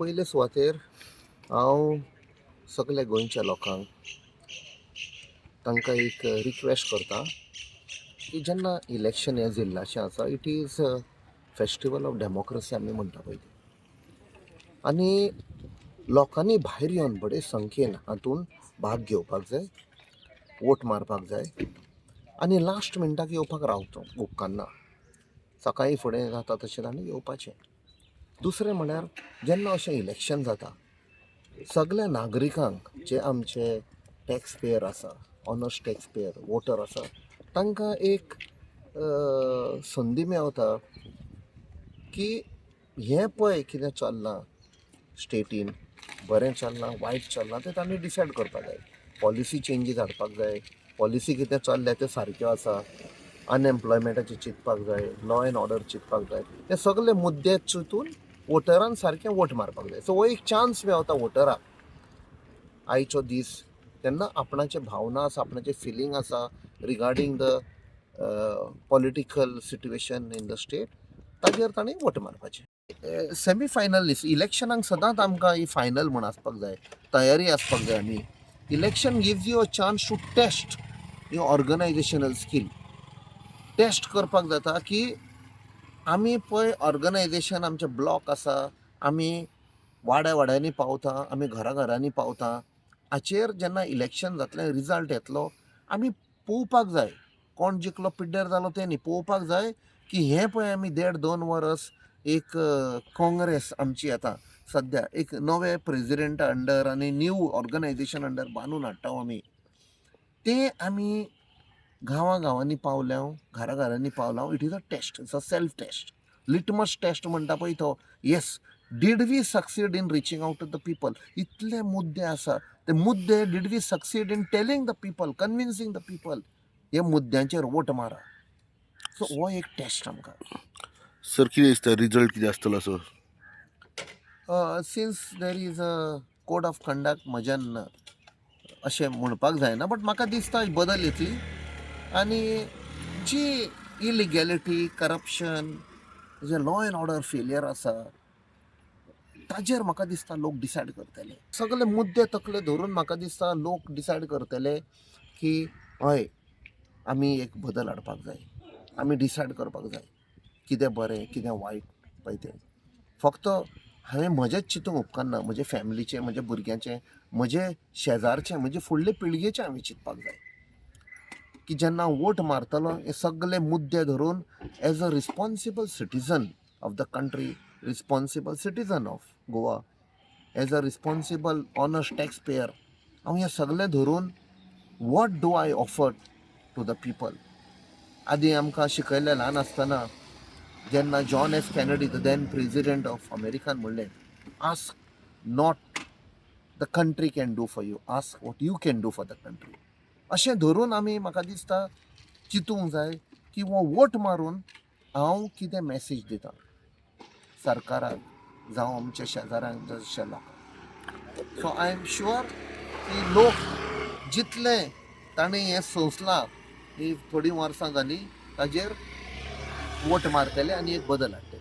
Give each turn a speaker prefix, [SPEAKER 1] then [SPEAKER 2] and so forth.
[SPEAKER 1] पयले सुवातेर हांव सगल्या गोंयच्या लोकांक तांकां एक रिक्वेस्ट करता की जेन्ना इलेक्शन हें जिल्लाचें आसा, it is festival of democracy आमी म्हणटा पळय ती, आनी लोकांनी भायर येवन बरे संख्येन हातून भाग घेवपाक जाय, वोट मारपाक जाय आनी लास्ट मिनटाक येवपाक रावचो उपकारना. सकाळीं फुडें जाता तशें ताणें येवपाचें. दुसरें म्हळ्यार, जेन्ना अशें इलेक्शन जाता, सगल्या नागरिकांक जे आमचे टॅक्स पेयर आसा, ऑनस्ट टॅक्स पेयर वोटर आसा, तांकां एक संदी मेवता की हें पळय कितें चल्लां स्टेटीन, बरें चल्लां, वायट चल्लां, तें तांणी डिसायड करपाक जाय. पॉलिसी चेंजीस हाडपाक जाय. पॉलिसी कितें चल्ल्या त्यो सारक्यो आसा, अनएम्प्लॉयमेंटाचें चिंतपाक जाय, लॉ एंड ऑर्डर चिंतपाक जाय. हे सगळे मुद्दे चिंतून वोटरान सारकें वोट मारपाक जाय. सो हो एक चान्स मेवता वोटराक आयचो दीस, तेन्ना आपणाचे भावना आसा, आपणाचे फिलींग आसा regarding the political situation in the state, ताजेर तांणी वोट मारपाचें. सेमी फायनल इलेक्शनाक सदांच आमकां ही फायनल म्हूण आसपाक जाय, तयारी आसपाक जाय. आनी election gives you a chance to test your organizational skill. Test करपाक जाता की आमी पळय ऑर्गनायजेशन आमचें ब्लॉक आसा, आमी वाड्या वाड्यांनी पावता, आमी घरा घरांनी पावता. हाचेर जेन्ना इलेक्शन जातलें, रिजल्ट येतलो, आमी पळोवपाक जाय कोण जिखलो, पिड्ड्यार जालो तें न्ही. पळोवपाक जाय की हें पळय आमी देड दोन वर्स एक काँग्रेस आमची आतां सद्या एक नवे प्रेजिडेंटा अंडर आनी न्यू ऑर्गनायजेशन अंडर बांदून हाडटा आमी, तें आमी गांवां गांवांनी पावल्या, घरा घरांनी पावला. It is a test, it's a self test, litmus test म्हणटा पळय तो. Yes, did we succeed in reaching out to the people? इतले मुद्दे आसा, ते मुद्दे did we succeed in telling the people, convincing the people? हे मुद्द्यांचेर वोट मारा. सो हो एक टेस्ट आमकां.
[SPEAKER 2] सर, कितें दिसता, रिजल्ट कितें आसतलो असो?
[SPEAKER 1] Since there is a code of conduct, म्हज्यान अशें म्हणपाक जायना, बट म्हाका दिसता बदल येतली आनी जी इलिगॅलिटी, करप्शन, जे लॉ एंड ऑर्डर फेलियर आसा, ताजेर म्हाका दिसता लोक डिसायड करतले. सगळे मुद्दे तकले धरून म्हाका दिसता लोक डिसायड करतले की हय, आमी एक बदल हाडपाक जाय, आमी डिसायड करपाक जाय कितें बरें, कितें वायट पळय तें. फक्त हांवें म्हजेंच चिंतूंक उपकारना, म्हजे फॅमिलीचें, म्हज्या भुरग्यांचें, म्हजे शेजारचें, म्हजे फुडले पिळगेचें हांवें चिंतपाक जाय की जेन्ना वोट मारतलो, हे सगळे मुद्दे धरून as a responsible citizen of the country, responsible citizen of Goa, as a responsible honest tax payer, हांव हें सगळें धरून what do I offer to the people? आदीं आमकां शिकयलें ल्हान आसतना, जेन्ना John F Kennedy, the then president of American म्हणलें, "Ask not the country can do for you, ask what you can do for the country." अशें धरून आमी म्हाका दिसता चिंतूंक जाय की हो वोट मारून हांव कितें मॅसेज दिता सरकाराक जावं आमच्या शेजाऱ्यांक, जशे लोकांक. सो I am sure की लोक जितले ताणें हें सोंसलां, ही थोडीं वर्सां जालीं, ताजेर वोट मारतले आनी एक बदल हाडटले.